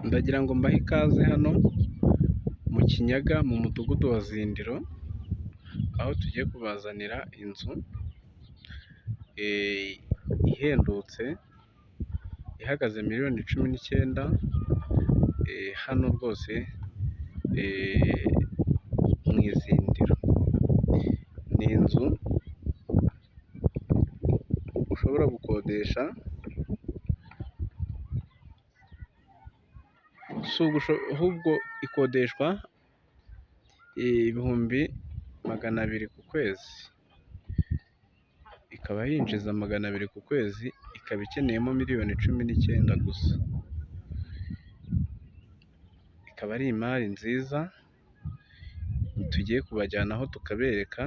Ndagira ngo mbahe ikaze hano mu Kinyaga mu mudugudu wa Zindiro, aho tugiye kubazanira inzu ihendutse ihagaze miliyoni 19, hano rwose mu Izindiro. Ni inzu ushobora gukodesha, ahubwo ikodeshwa 200,000 ku kwezi, ikaba yinjiza 200,000 ku kwezi, ikaba ikeneyemo miliyoni 19 gusa. Ikaba ari imari nziza tugiye kubajyanaho tukabereka,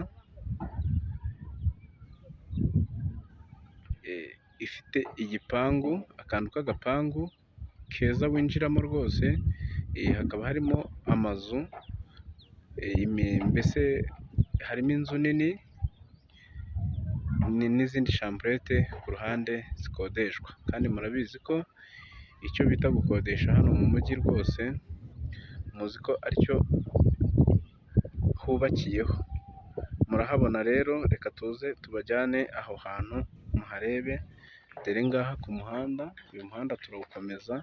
ifite igipangu, akantu k'agapangu keza winjiramo rwose, hakaba harimo amazu, mbese harimo inzu nini n'izindi shamburete ku ruhande zikodeshwa, kandi murabizi ko icyo bita gukodesha hano mu mujyi rwose muzi ko aricyo hubakiyeho. Murahabona rero reka tuze tubajyane aho hantu muharebe, dore ngaha ku muhanda, uyu muhanda turawukomeza,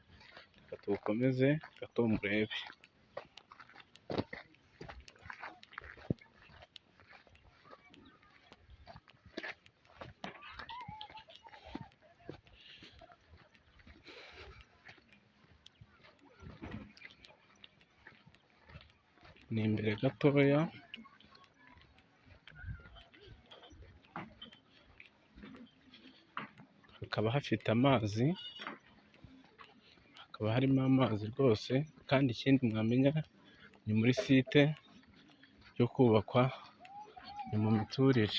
reka tuwukomeze gato murebe. Ni imbere gatoya. Hakaba hafite amazi, hakaba harimo amazi rwose, kandi ikindi mwamenya ni muri site yo kubakwa, ni mu miturire.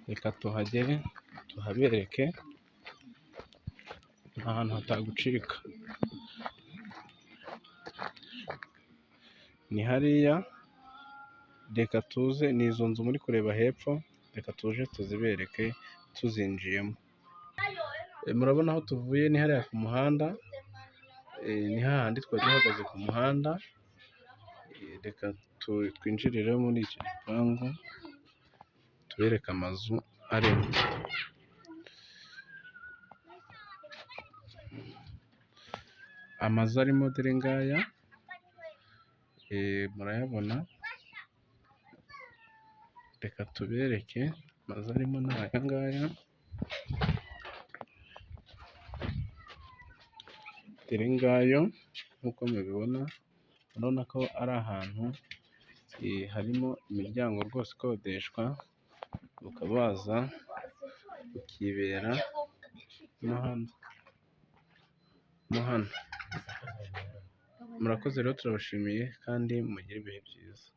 Reka tuhagere tuhabereke, ni ahantu hatagucika. Ni hariya, reka tuze, ni izo nzu muri kureba hepfo, reka tuje tuzibereke tuzinjiyemo. Murabona aho tuvuye ni hariya ku muhanda, ni hahandi twari duhagaze ku muhanda, reka twinjire rero muri icyo gipangu tubereke amazu arimo. Amazu arimo dore ngaya, murayabona, reka tubereke amazu arimo ni aya ngaya, dore ngayo nk'uko mubibona, murabona ko ari ahantu harimo imiryango rwose ikodeshwa, ukaba waza ukibera mo hano. Murakoze rero turabashimiye kandi mugire ibihe byiza.